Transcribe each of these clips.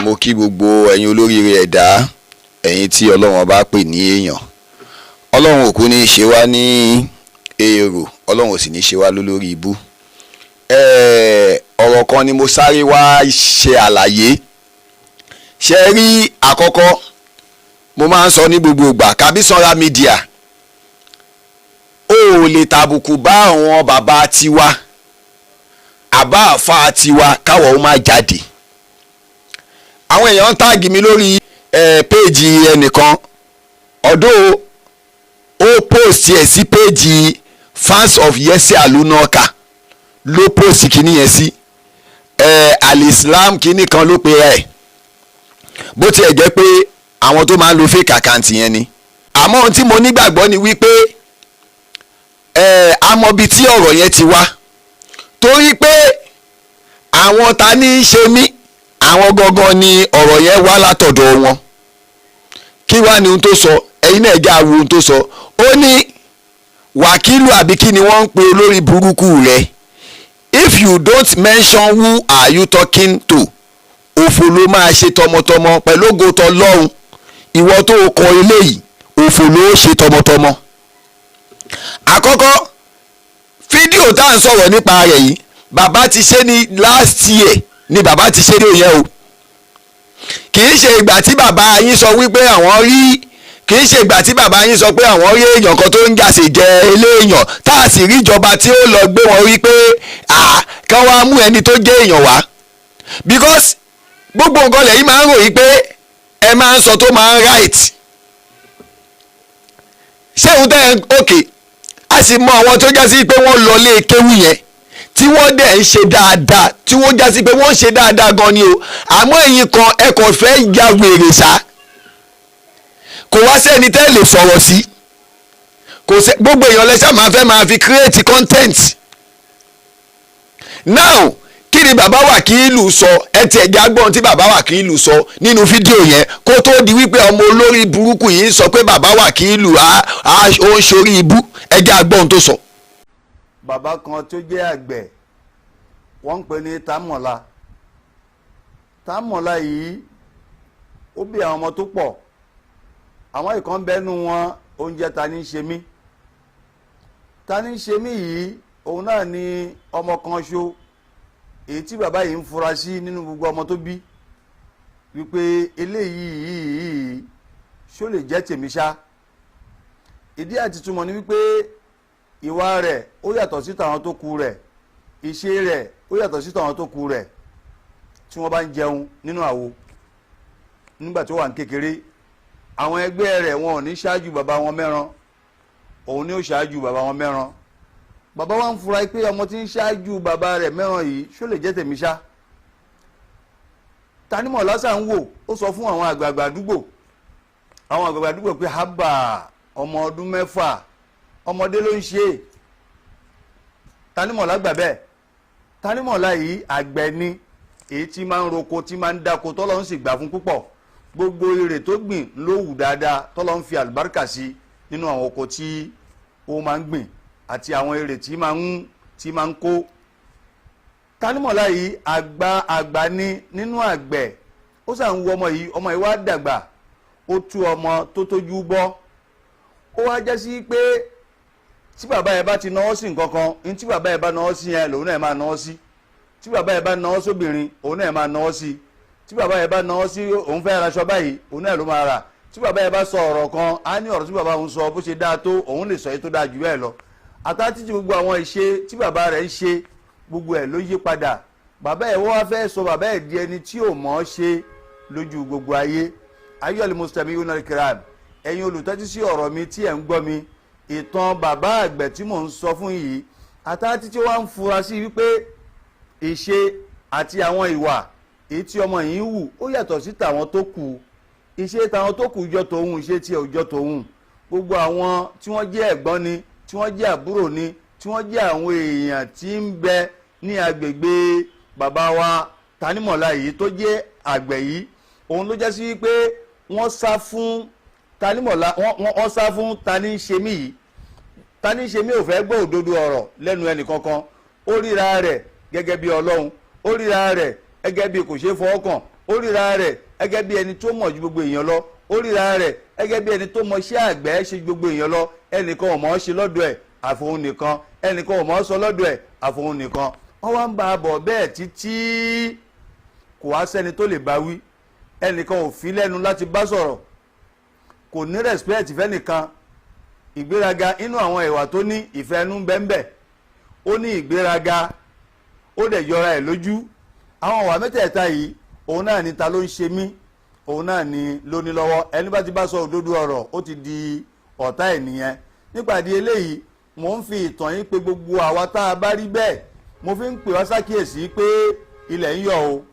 Mo kí gbogbo ẹ̀yin olóríire ẹ̀dá, ẹ̀yin tí Ọlọ́run bá pè ní èèyàn. Ọlọ́run òkú ní í ṣe wá ní èrò, Ọlọ́run ò sì ní ṣe wá lólórí ibú. Ọ̀rọ̀ kan ni mo sáré wá ṣe àlàyé. Ṣe rí, àkọ́kọ́, mo máa ń sọ ní gbogbo ìgbà, Kabisora Media, ó ò lè tàbùkù bá àwọn bàbá tiwa, àbá àfa tiwa, káwọ̀ ó má jáde. Àwọn èèyàn ń tag mi lórí page ẹnìkan ọ̀dọ́, ó post ẹ̀ sí page Fans of Yese Alunoka ló post kìíní yẹn sí. Alislam kìíní kan ló pe ẹ̀, bó tiẹ̀ jẹ́ pé àwọn tó máa ń lo fake account yẹn ni. Àmọ́ ohun tí mo nígbàgbọ́ ni wípé amọ̀bi tí ọ̀rọ̀ yẹn ti wá, torí pé àwọn ta ní í ṣe mí, àwọn gangan ni ọ̀rọ̀ yẹn wá látọ̀dọ̀ wọn. Kí wá ní ohun tó sọ? Ẹ̀yin náà jẹ́ àwo ohun tó sọ. Ó ní wàkílù àbí kí ni wọ́n ń pe olórí burúkú rẹ̀? "If you don't mention, who are you talking to? Òfò ló máa ṣe tọmọtọmọ pẹ̀lú ògo tọlọ́run. Ìwọ tó kọ eléyìí, òfò ló ṣe tọmọtọmọ." Àkọ́kọ́, fídíò tá à ń sọ̀rọ̀ nípa rẹ̀ yìí, bàbá ti ṣe ní last year ni bàbá ti ṣe ní òyìn o. Kì í ṣe ìgbà tí bàbá yín sọ wípé àwọn rí, kì í ṣe ìgbà tí bàbá yín sọ pé àwọn rí èèyàn kan tó ń jàsè jẹ eléèyàn, tá a sì rí ìjọba tí ó lọ gbé wọn rí pé kán wá mú ẹni tó jẹ́ èèyàn wá, because gbogbo nǹkan lẹ́yìn máa ń ròyìn pé ẹ máa ń sọ tó máa ń right. Ṣé òun tẹ́ ẹ òkè, a sì mọ àwọn tó jásí pé wọ́n lọ lé kéwù yẹn, tí wọ́n dẹ̀ ń ṣe dáadáa, tí wọ́n jásí pé wọ́n ń ṣe dáadáa gan ni o. Àmọ́ ẹ̀yin kan, ẹ kò fẹ́ ya wèrè ṣá. Kò wá sẹ́ni tẹ́ lè sọ̀rọ̀ sí, kò sẹ́. Gbogbo èèyàn lẹ́sà máa fẹ́ máa fi create content. Now, kí ni bàbá Wàkílù sọ? Ẹ tiẹ̀ já gbọ́n tí bàbá Wàkílù sọ nínú fídíò yẹn, kó tó di wípé ọmọ olórí burúkú yìí sọ pé bàbá Wàkílù ó ń ṣorí ibú. Ẹ já gbọ́n tó sọ. Bàbá kan tó jẹ́ àgbẹ̀, wọ́n ń pè ní Támọ̀lá. Támọ̀lá yìí, ó bí àwọn ọmọ tó pọ̀. Àwọn ìkan bẹ́nu wọn, oúnjẹ ta ní ṣe mí, ta ní ṣe mí yìí, òun náà ni ọmọ kan ṣo èyí tí bàbá yìí ń fura sí nínú gbogbo ọmọ tó bí, wípé eléyìí yìí, ṣó lè jẹ́ tèmi ṣá? Ìdí àti túmọ̀ ni wípé ìwà rẹ̀ ó yàtọ̀ sí tàwọn tó kù rẹ̀, ìṣe rẹ̀ ó yàtọ̀ sí tàwọn tó kù rẹ̀. Tí wọ́n bá ń jẹun nínú àwo nígbà tó wà ní kékeré, àwọn ẹgbẹ́ rẹ̀ wọn ò ní ṣáájú bàbá wọn mẹ́ran, òun ni ó ṣáájú bàbá wọn mẹ́ran. Bàbá wa ń fura pé ọmọ tí ń ṣáájú bàbá rẹ̀ mẹ́ran yìí, ṣó lè jẹ́ tèmi ṣá? Tanímọ̀lá sà ń wò. Ó sọ fún àwọn àgbààgbà àdúgbò, àwọn àgbààgbà àdúgbò pé, "Hábà, ọmọ ọdún 6, ọmọdé ló ń ṣe é." Tanímọ̀lá gbà bẹ́ẹ̀. Tanímọ̀lá yìí, àgbẹ̀ ni, èyí tí máa ń roko, tí máa ń dáko, tọ́lọ́ ń sì gbà fún púpọ̀. Gbogbo èrè tó gbìn ló wù dáadáa, tọ́lọ́ ń fi àlùbáríkà sí nínú àwọn oko tí ó máa ń gbìn àti àwọn èrè tí máa ń kó. Tanímọ̀lá yìí, àgbà àgbà ní nínú àgbẹ̀. Ó sà ń wo ọmọ yìí. Ọmọ yìí wá dàgbà, ó tú ọmọ tó tójú bọ́. Ó wá jẹ́ sí pé tí bàbá yẹn bá ti náwó sí nǹkan kan, ní tí bàbá yẹn bá náwó sí yẹn lòun náà máa náwó sí. Tí bàbá yẹn bá náwó sóbìnrin, òun náà máa náwó sí. Tí bàbá yẹn bá náwó sí òun fẹ́ raṣọ báyìí, òun náà ló máa rà. Tí bàbá yẹn bá sọ ọ̀rọ̀ kan, á ní ọ̀rọ̀ tí bàbá òun sọ, bó ṣe dáa tó, òun lè sọ yìí tó dáa jù bẹ́ẹ̀ lọ. Àtàtì tí gbogbo àwọn ìṣe tí bàbá rẹ̀ ń ṣe, gbogbo ẹ̀ ló yí padà. Bàbá ẹ̀ wọ́n wá fẹ́ sọ bàbá ẹ̀ di ẹni tí ò mọ̀ ọ́ ṣe lójú gbogbo ayé. Ayyuhal mustami'una al-kiram, ẹ̀yin olùtẹ́tí sí ọ̀rọ̀ mi tí ẹ̀ ń gbọ́ mi, ìtàn bàbá àgbẹ̀ tí mò ń sọ fún yìí, àtàtì tí wọ́n ń fura sí wípé ìṣe àti àwọn ìwà èyí tí ọmọ yìí ń wù, ó yàtọ̀ sí tàwọn tó kù. Ìṣe tàwọn tó kù jọ tòun, ìṣe tiẹ̀ ò jọ tòun. Gbogbo àwọn tí wọ́n jẹ́ ẹ̀gbọ́n ni, tí wọ́n jẹ́ àbúrò ni, tí wọ́n jẹ́ àwọn èèyàn tí ń bẹ ní agbègbè bàbá wa Tanímọ̀lá yìí tó jẹ́ àgbẹ̀ yìí, òun ló jẹ́ sí wípé wọ́n sá fún Tanímọ̀lá, wọ́n sá fún tani ṣe mí yìí. Tani ṣe mí ò fẹ́ gbọ́ òdodo ọ̀rọ̀ lẹ́nu ẹnì kankan. Ó ríra rẹ̀ gẹ́gẹ́ bí Ọlọ́run, ó ríra rẹ̀ gẹ́gẹ́ bí kò ṣeé fọwọ́ kàn. Ó ríra rẹ̀ gẹ́gẹ́ bí ẹni tó mọ̀ ju gbogbo èèyàn lọ. Ó ríra rẹ̀ gẹ́gẹ́ bí ẹni tó mọ iṣẹ́ àgbẹ̀ ṣe ju gbogbo èèyàn lọ. Ẹnìkan ò mọ̀ ọ́ ṣe lọ́dọ̀ ẹ̀ àfòun nìkan, ẹnìkan ò mọ̀ ọ́ sọ lọ́dọ̀ ẹ̀ àfòun nìkan. Wọ́n wá ń bá a bọ̀ bẹ́ẹ̀ títí, kò wá sẹ́ni tó lè bá wí, ẹnìkan ò fi lẹ́nu láti bá sọ̀rọ̀, kò ní respect fẹ́nìkan. Ìgbéraga inú àwọn ìwà tó ní, ìfẹ́ ẹnu bẹ́ńbẹ́, ó ní ìgbéraga, ó dẹ̀ yọra ẹ̀ lójú. Àwọn ìwà mẹ́tẹ̀ẹ̀ta yìí, òun náà ni ta ló ń ṣe mí, òun náà ni ló ní lọ́wọ́. Ẹni bá ti bá sọ òdodo ọ̀rọ̀, ó ti di ọ̀tá ẹ̀ nìyẹn. Nípàdé eléyìí, mò ń fi ìtàn yín pé gbogbo àwa tá a bá rí bẹ́ẹ̀, mo fi ń pè wá sákìyèsí pé ilẹ̀ ń yọ̀ o,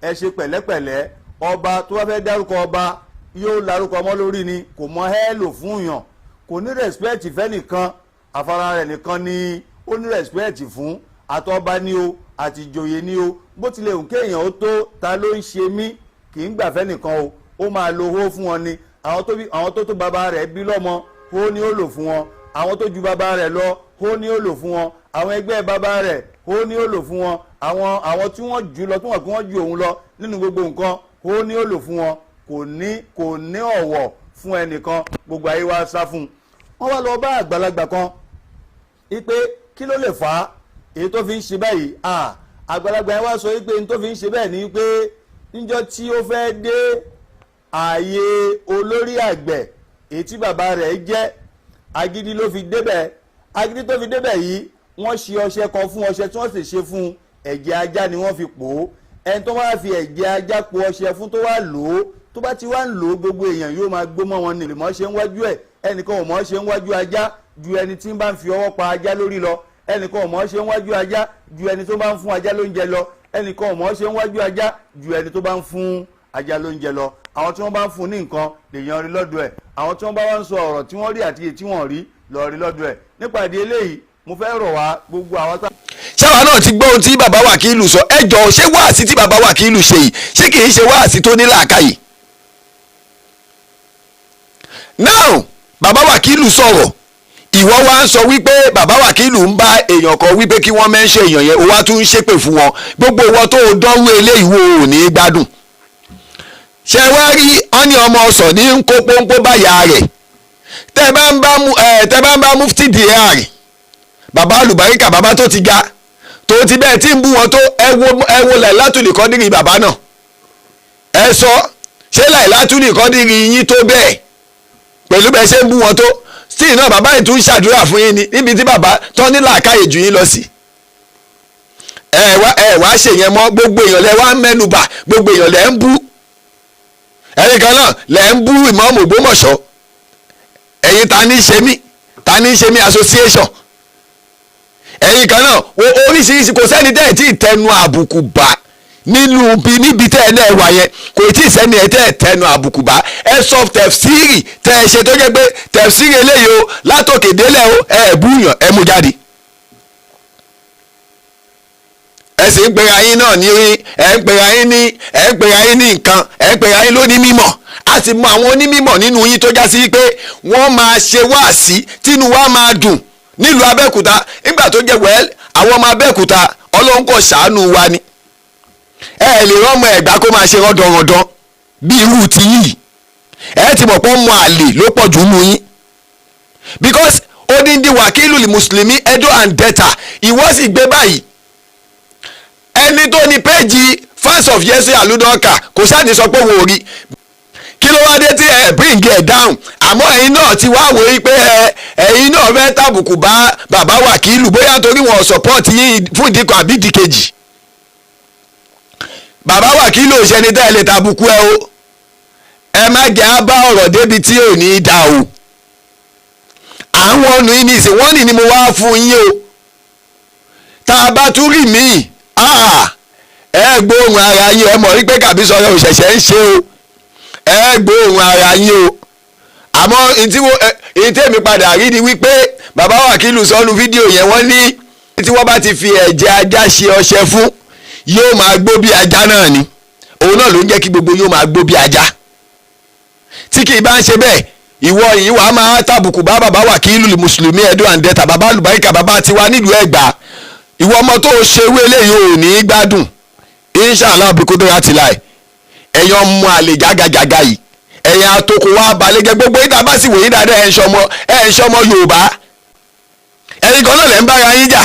ẹ ṣe pẹ̀lẹ́pẹ̀lẹ́. Ọba tó bá fẹ́ dárúkọ ọba, yóò larúkọ ọmọ lórí ni, kò mọ ẹ́ lò fún yàn, kò ní respect fẹ́nìkan, àfara rẹ̀ nìkan ni ó ní respect fún. Àtọba ni o, àti ìjòyè ni o, bó tilẹ̀ hùn kéèyàn ó tó ta ló ń ṣe mí, kì í gbà fẹ́nìkan o, ó máa lo owó fún wọn ni. Àwọn tó bí, àwọn tó tó bàbá rẹ̀ bí lọ́mọ, ó ní ó lò fún wọn. Àwọn tó ju bàbá rẹ̀ lọ, ó ní ó lò fún wọn. Àwọn ẹgbẹ́ bàbá rẹ̀, ó ní ó lò fún wọn. Àwọn tí wọ́n jù lọ, tí wọ́n kí wọ́n ju òun lọ nínú gbogbo nǹkan, ó ní ó lò fún wọn. Kò ní ọ̀wọ̀ fún ẹnìkan. Gbogbo ayé wa sá fún un. Wọ́n wá lọ bá àgbàlagbà kan ipe kí ló lè fà á èyí tó fi ń ṣe báyìí? Àgbàlagbà yẹn wá sọ wípé n tó fi ń ṣe bẹ́ẹ̀ ni pé níjọ́ tí ó fẹ́ dé ààyè olórí àgbẹ̀ èyí tí bàbá rẹ̀ jẹ́, agídí ló fi débẹ̀. Agídí tó fi débẹ̀ yìí, wọ́n ṣe ọṣẹ kan fún. Ọṣẹ tí wọ́n sì ṣe fún, ẹ̀jẹ̀ ajá ni wọ́n fi pò ó. Ẹni tó wá fi ẹ̀jẹ̀ ajá po ọṣẹ fún, tó wá lò ó, tó bá ti wá ń lò ó, gbogbo èèyàn yóò máa gbó mọ́ wọn ní. Lè mọ́ ṣe ń wájú ẹ̀, ẹnìkan ò mọ̀ ṣe ń wájú ajá ju ẹni tí ń bá ń fi ọwọ́ pa ajá lórí lọ. Ẹnìkan ò mọ̀ ṣe ń wájú ajá ju ẹni tó bá ń fún ajá lóúnjẹ lọ. Ẹnìkan ò mọ̀ ṣe ń wájú ajá ju ẹni tó bá ń fún ajá lóúnjẹ lọ. Àwọn tí wọ́n bá ń fún ní nǹkan lèèyàn rí lọ́dọ̀ ẹ̀. Àwọn tí wọ́n bá wá ń sọ ọ̀rọ̀ tí wọ́n rí àti èyí tí wọ́n rí lọ rí lọ́dọ̀ ẹ̀. Nípàdé eléyìí, mo fẹ́ rọ̀ wá, gbogbo àwọn tá. Ṣáwa náà ti gbọ́ ohun tí bàbá Wákìlù sọ. Ẹ jọ̀ọ́, ṣé wáàsí tí bàbá Wákìlù ṣe yìí, ṣé kì í ṣe wáàsí tó ní làákàyè? Now, bàbá Wákìlù sọ̀rọ̀, ìwọ wá ń sọ wípé bàbá Wákìlù ń bá èèyàn kan wípé kí wọ́n mention èèyàn yẹn, ó wá tún ń ṣépè fún wọn. Gbogbo ìwọ tó o dánwó eléyìí wo ò ní gbádùn. Ṣé wá rí wọn ní ọmọ ọsàn ní ń kó pọ́npọ́ báyà rẹ̀. Tẹ́ bá ń bá mufti dr bàbá alùbáríkà, bàbá tó ti ga tó ti bẹ́ẹ̀ tí ń bú wọn tó, ẹ wo Lailatul Qadri bàbá náà. Ẹ sọ, ṣé Lailatul Qadri yín tó bẹ́ẹ̀ pẹ̀lú bẹ́ẹ̀ ṣe ń bú wọn tó sí iná? Bàbá yìí tún ṣàdúrà fún yín ni níbi tí bàbá tó ní làákàyè jù yín lọ sí. Ẹ wá ṣèyẹn mọ́. Gbogbo èèyàn lẹ wá ń mẹ́nubà, gbogbo èèyàn lẹ ń bú. Ẹnìkan náà lẹ ń bú, ìmáàmù Ògbómọ̀ṣọ́. Ẹ̀yin ta ní ṣe mí, ta ní ṣe mí association, ẹ̀yin kan náà wo oríṣiríṣi. Kò sẹ́ni tẹ́ ẹ̀ tí ì tẹnu àbùkù bá nínú bí níbi tẹ́ ẹ náà wà yẹn. Kò tí ì sẹ́ni ẹ̀ tẹ́ ẹ tẹnu àbùkù bá. Ẹ sọ tẹ̀fsírì tẹ́ ẹ ṣe tó jẹ́ pé tẹ̀fsírì eléyìí o, látòkè délẹ̀ o, ẹ búyàn, ẹ mú jáde. Ẹ sì ń pera yín náà ní, ẹ ń pera yín ní nǹkan, ẹ ń pera yín lóní mímọ̀. A sì mọ àwọn onímọ̀ nínú yín tó já sí pé wọ́n máa ṣe wáàsí tínú wa máa dùn nílùú Abẹ́òkúta. Nígbà tó jẹ́ wẹ́ẹ́ àwọn ọmọ Abẹ́òkúta, Ọlọ́run kò ṣàánú wa ni. Ẹ lè rọ́mọ Ẹ̀gbá kó máa ṣe rọ́dọ̀rọ̀dọ̀ bí irú ti yìí. Ẹ ti mọ̀ pé ọmọ àlè ló pọ̀ jù nù yín, because odindi wàkílù mùsùlùmí Edo and Delta, ìwọ sì gbé báyìí. Ẹni tó ní page Fans of Yese Aludoka kò sáà ní sọ pé òun ò rí. Kí ló wá dé tí ẹ bring ẹ down? Àmọ́ ẹ̀yin náà ti wá wò ó pé ẹ̀yin náà fẹ́ tàbùkù bá bàbá Wàkílù, bóyá torí wọn support yín fún ìdí kan àbí ìdí kejì. Bàbá Wàkílù ò ṣẹni tẹ́ ẹ lè tàbùkù ẹ o. Ẹ má jẹ́ á bá ọ̀rọ̀ débi tí ò ní í da o. Àwọn ọ̀nà yìí ní ìsìn wọ́n ní ni mo wá fún yín o. Tá a bá tún rí míì, ẹ gbóhùn ara yín. Ẹ mọ̀ wípé kàbí sọ̀rọ̀ òṣẹ̀ṣẹ̀ ń ṣe o. Ẹ gbóhùn ara yín o. Àmọ́ ìtí èmi padà rí ni wípé bàbá Wàkílù sọnù fídíò yẹn, wọ́n ní tí wọ́n bá ti fi ẹ̀jẹ̀ ajá ṣe ọṣẹ fún, yóò máa gbó bí ajá náà ni. Òun náà ló ń jẹ́ kí gbogbo yóò máa gbó bí ajá. Tí kì í bá ń ṣe bẹ́ẹ̀, ìwọ yìí wàá máa tàbùkù bá bàbá Wàkílù mùsùlùmí Edo and Delta, bàbá àlùbáríkà, bàbá tiwa nílùú Ẹ̀gbá. Ìwọ ọmọ tó ṣerú eléyìí ò ní gbádùn, inshallah bí kò tó láti láì. Ẹ̀yin ọmọ àlè jágajàga yìí, ẹ̀yin atoko wa balẹ̀ jẹ́. Gbogbo yín tá a bá sì wòye dáadáa, ẹ̀ ń ṣọmọ Yorùbá. Ẹ̀yin kan náà lẹ́ ń bára yín jà,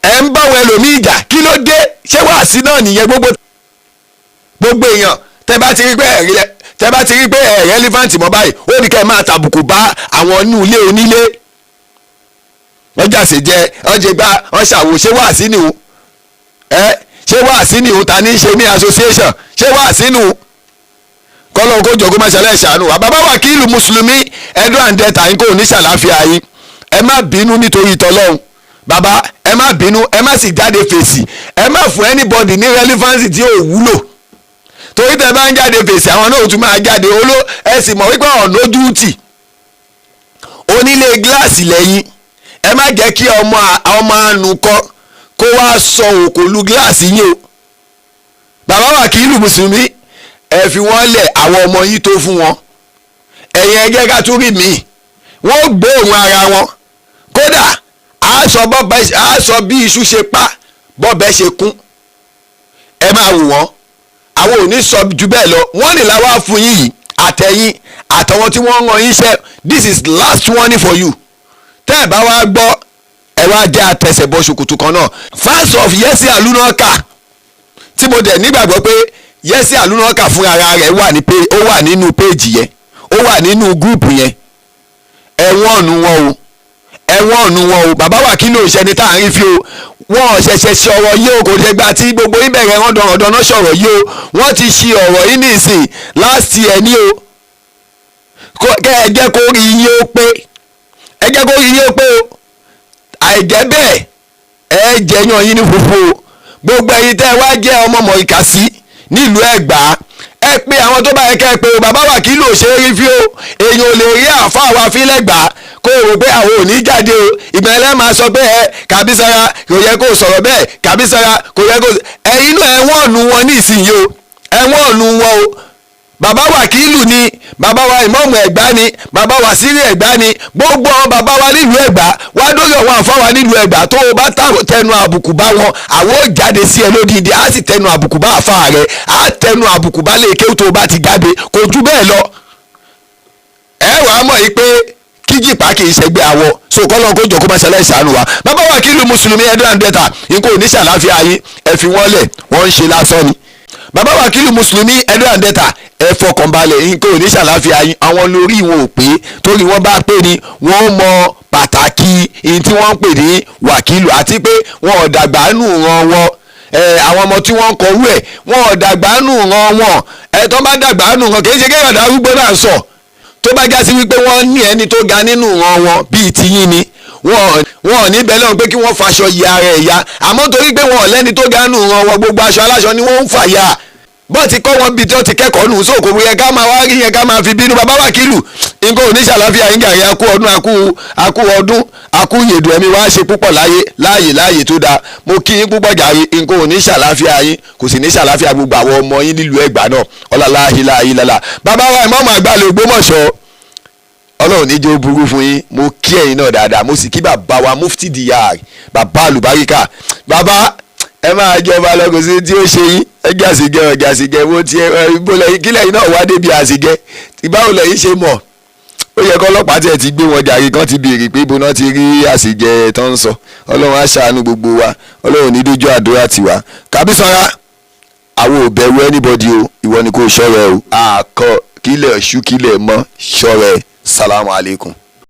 ẹ̀ ń báwọn ẹlòmíì jà. Kí ló dé? Ṣé wàásì náà nìyẹn? Gbogbo èèyàn tẹ́ bá ti rí pé ẹ̀ relevant mọ́ báyìí, ó ní kẹ́ ẹ máa tàbùkù bá àwọn inú ilé onílé. Wọ́n jàsè jẹ, wọ́n jẹ gbá, wọ́n ṣàwò. Ṣé wàásì ni o? Ẹ ṣé wàásì ni o? Ta ní ṣe ní association? Ṣé wàásì ni o? Kọ́lọ́ kó jọ kó má ṣẹlẹ̀ ṣàánú wa. Bàbá Wákìlù Mùsùlùmí, Ẹdún àǹdẹ̀ta yín kò ní ṣàlàáfíà yín. Ẹ má bínú nítorí tọlọ́hun. Bàbá, ẹ má bínú, ẹ má sì jáde fèsì. Ẹ má fún anybody ní relevance tí ò wúlò, torí tẹ bá ń jáde fèsì, àwọn náà ò tún máa jáde oló. Ẹ sì mọ̀ wípé ọ̀nà ojú tì onílé gíláàsì lẹ́yìn. Ẹ má jẹ́ kí ọmọ àánú kọ́ kó wá sọ òkòlù gíláàsì yín o. Bàbá Wákìlù Mùsùlùmí, ẹ fi wọ́n lẹ̀. Àwọn ọmọ yín tó fún wọn, ẹ̀yin ẹ jẹ́ ká tún rí mi. Wọ́n gbóòórùn ara wọn. Kódà a sọ bí iṣu ṣe pa bọ́bẹ̀ ṣe kún. Ẹ máa wò wọ́n, àwọn ò ní sọ ju bẹ́ẹ̀ lọ. Wọ́n ní làwa fún yín yìí, àtẹ̀yìn àtàwọn tí wọ́n ń rán yín iṣẹ́. This is last warning for you. Tẹ́ ẹ bá wá gbọ́, ẹ wá jẹ́ àtẹ̀sẹ̀bọ̀ ṣòkòtò kan náà. Fans of Yẹ́sì Àlùnọ́kà, tí mo dẹ̀ nígbàgbọ́ pé Yẹ́sì Àlùnọ́kà fún ara rẹ̀ wà ní pé ó wà nínú péèjì yẹn, ó wà nínú group yẹn. Ẹ̀wọ̀n ọ̀nù wọn o, ẹ̀wọ̀n ọ̀nù wọn o. Bàbá Wákìlù òṣèlú tá à ń rí fi o. Wọ́n ṣẹ̀ṣẹ̀ ṣe ọ̀rọ̀ yìí o. Kò ṣe gba tí gbogbo ìbẹ̀rẹ̀ wọn dọ̀rọ̀dọ̀ náà sọ̀rọ̀ yìí o. Wọ́n ti ṣe ọ̀rọ̀ yìí nìsín last year ní o. Kẹ́ ẹ jẹ́ kó rí yín ó pé, ẹ jẹ́ kó rí yín ó pé o. Àìjẹ́ bẹ́ẹ̀, ẹ jẹ́ yan yín ní funfun o. Gbogbo ẹ̀yin tẹ́ ẹ wá jẹ́ ọmọ Mọ̀ìkàsí nílùú Ẹ̀gbá, ẹ pé àwọn tó bá yẹ kẹ́ ẹ pé o. Bàbá Wákìlù ò ṣe é rí fí o. Èèyàn ò lè rí àáfàá wa fílẹ̀gbà kó o rò pé àwọn ò ní jáde o. Ìgbà ẹlẹ́ máa sọ pé ẹ kàbísára kò yẹ kó o sọ̀rọ̀ bẹ́ẹ̀, kàbísára kò yẹ kó o. Ẹ̀yin náà, ẹ̀wọ̀n ọ̀nù wọn ní ìsinyìí o, ẹ̀wọ̀n ọ̀nù wọn o. Bàbá Wákìlù ni, bàbá wa ìmọ̀ọ́mù Ẹ̀gbá ni, bàbá wa sírí Ẹ̀gbá ni, gbogbo àwọn bàbá wa nílùú Ẹ̀gbá wá dórí àwọn àfa wa nílùú Ẹ̀gbá. Tó o bá tẹnu àbùkù bá wọn, àwọn ò jáde sí ẹ lódìdí, á sì tẹnu àbùkù bá àfa rẹ, á tẹnu àbùkù bá lè kéwù tó o bá ti jáde. Kò ju bẹ́ẹ̀ lọ. Ẹ wàá mọ̀ yìí pé kíjìpá kì í ṣẹgbẹ́ àwọ̀ so. Kọ́lọ́n kó jọ kó má ṣẹlẹ̀ ìṣàánú wa. Bàbá Wákìlù Mùsùlùmí, Ẹdún àǹdẹ́ta nǹkan ò ní ṣàlàáfíà yín. Ẹ fi wọ́n lẹ̀, wọ́n ń ṣe lásán ni. Bàbá Wákìlù Mùsùlùmí, Ẹdún àǹdẹ́ta, ẹ fọkànbalẹ̀, nǹkan ò ní ṣàlàáfíà yín. Àwọn lórí wọn ò pé, torí wọ́n bá pé ni wọ́n mọ pàtàkì ihun tí wọ́n ń pè ní wàkìlù, àti pé wọn ò dàgbà nù ran wọn. Àwọn ọmọ tí wọ́n ń kọrú ẹ̀, wọn ò dàgbà nù ran wọn. Ẹ tó bá dàgbà nù ran, kì í ṣe kéèyàn darúgbó náà sọ. Tó bá já sí wípé wọ́n ní ẹni tó ga nínú ran wọn bíi tiyín ni, wọn ò ní bẹ́ẹ̀ lọ́run pé kí wọ́n faṣọ yí ara ẹ̀ ya. Àmọ́ torí pé wọn ò lẹ́ni tó ga nù ran wọn, gbogbo aṣọ aláṣọ ni wọ́n ń fà ya. Bọ́ọ̀ ti kọ́ wọn bíi tí wọ́n ti kẹ́kọ̀ọ́ nù sóò, kò yẹ ká máa wá rí yẹn ká máa fi bínú. Bàbá Wákìlù, nǹkan ò ní ṣàlàáfíà yín gàrí. Akú ọdún, akú ọdún, akú yèdù. Ẹ̀mí wá ṣe púpọ̀ láyé, láàyè láàyè tó dáa. Mo kí yín púpọ̀ jàre. Nǹkan ò ní ṣàlàáfíà yín, kò sì ní ṣàlàáfíà gbogbo àwọn ọmọ yín nílùú Ẹ̀gbá náà. Ọlọ́láhìláhìlálà. Bàbá wa ìmọ̀ọ́mù àgbàlẹ̀ Ògbómọ̀ṣọ́, Ọlọ́run ní jẹ́ ó burú fún yín. Mo kí ẹ̀yin náà dáadáa. Mo sì kí bàbá wa Mufti Diyar, bàbá àlùbáríkà. Bàbá, ẹ máa jọba lọ, kò sí tí ó ṣe yín. Ẹ jẹ́ àṣegẹ, ọ̀gá àṣegẹ wo ti ẹ bó lẹ́yìn kílẹ̀ yín náà wá débi àṣegẹ? Báwo lẹ́yìn ṣe mọ̀? Ó yẹ kọ́ ọlọ́pàá tiẹ̀ ti gbé wọn jàre, kán ti béèrè pé ibo náà ti rí àṣejẹ tó ń sọ. Ọlọ́run á ṣàánú gbogbo wa. Ọlọ́run ní dójú àdúrà tiwa. Kàbísọ́ra, àwọn ò bẹ̀rù anybody o. Ìwọ ni kò ṣọ́rẹ́ o. Àkọ kílẹ̀ ṣú kílẹ̀ mọ́, ṣọ́rẹ́. Salamu alaykum.